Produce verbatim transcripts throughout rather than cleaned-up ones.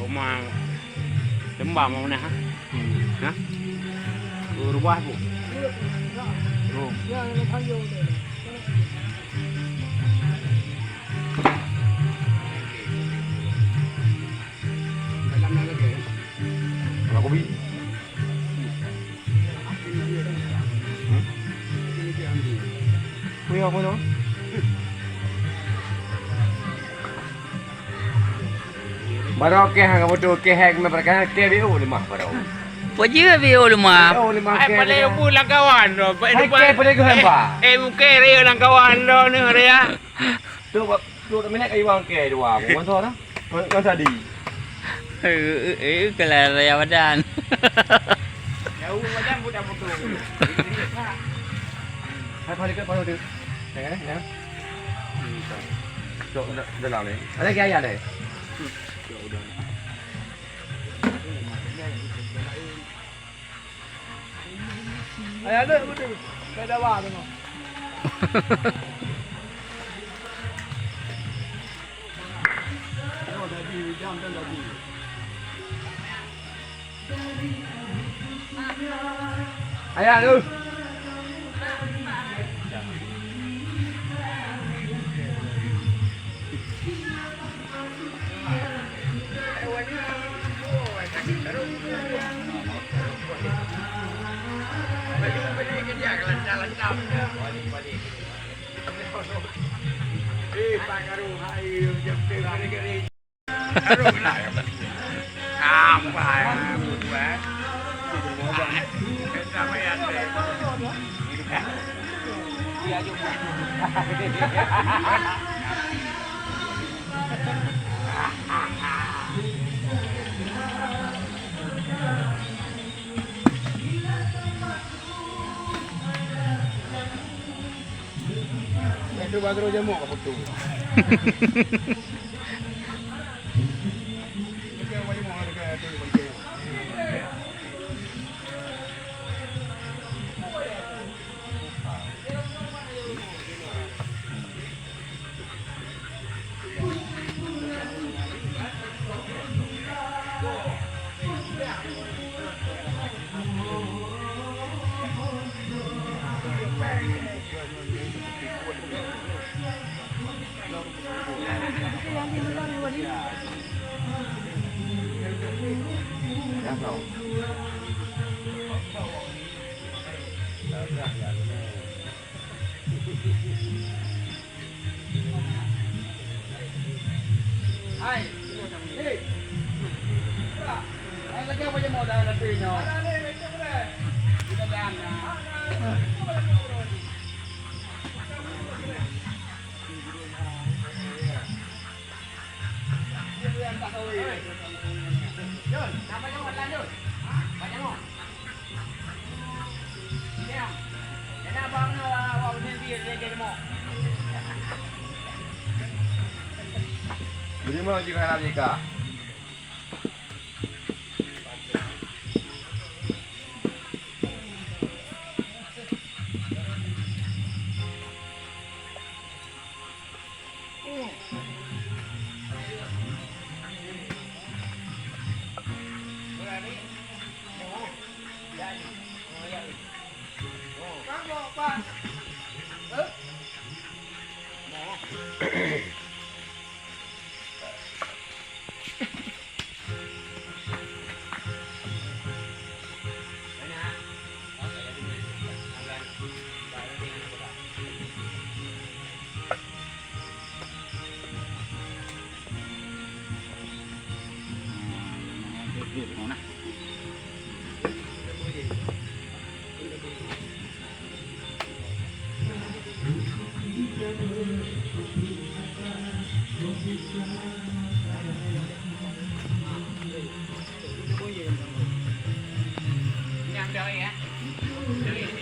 Rumah lembah mau mana, ha? Ha? Berubah, Bu. Oh. Kalau kopi. Hmm? Kuih apa tu? Baru okey, hang betul okey, hang kena perkara okey, B O lemah baru. Apa je B O lemah? B O lemah. Ai, okey, paling okey. Ubu langkawan tu. Hai, okey, pada gua hamba. Eh, eh, bukan raya langkawan tu ni, raya. Tu, tu minat kayu bangkai dua. Masa dah? Kan tadi. Eh, eh, eh, kalau raya badan. Jauh badan pun dah potong. Hai, paling dekat, paling dekat. Ya, ya. Cok, da-, dalam ni. Ada lagi ayah deh. Ayah deh, betul. Saya dah wah tengok. Ayah tu. Eh, Pak Karung, hai, jam tu, gari-gari. Apa ya? Itu baru jemuk ke putu. Hai. Hai, lagèe apa jeuet modal nanti nyoe? Kita dana. Beri mau juga nak nikah.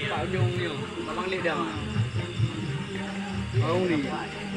Pak Ujong nyoe, Abang Lih dah. Abang Lih.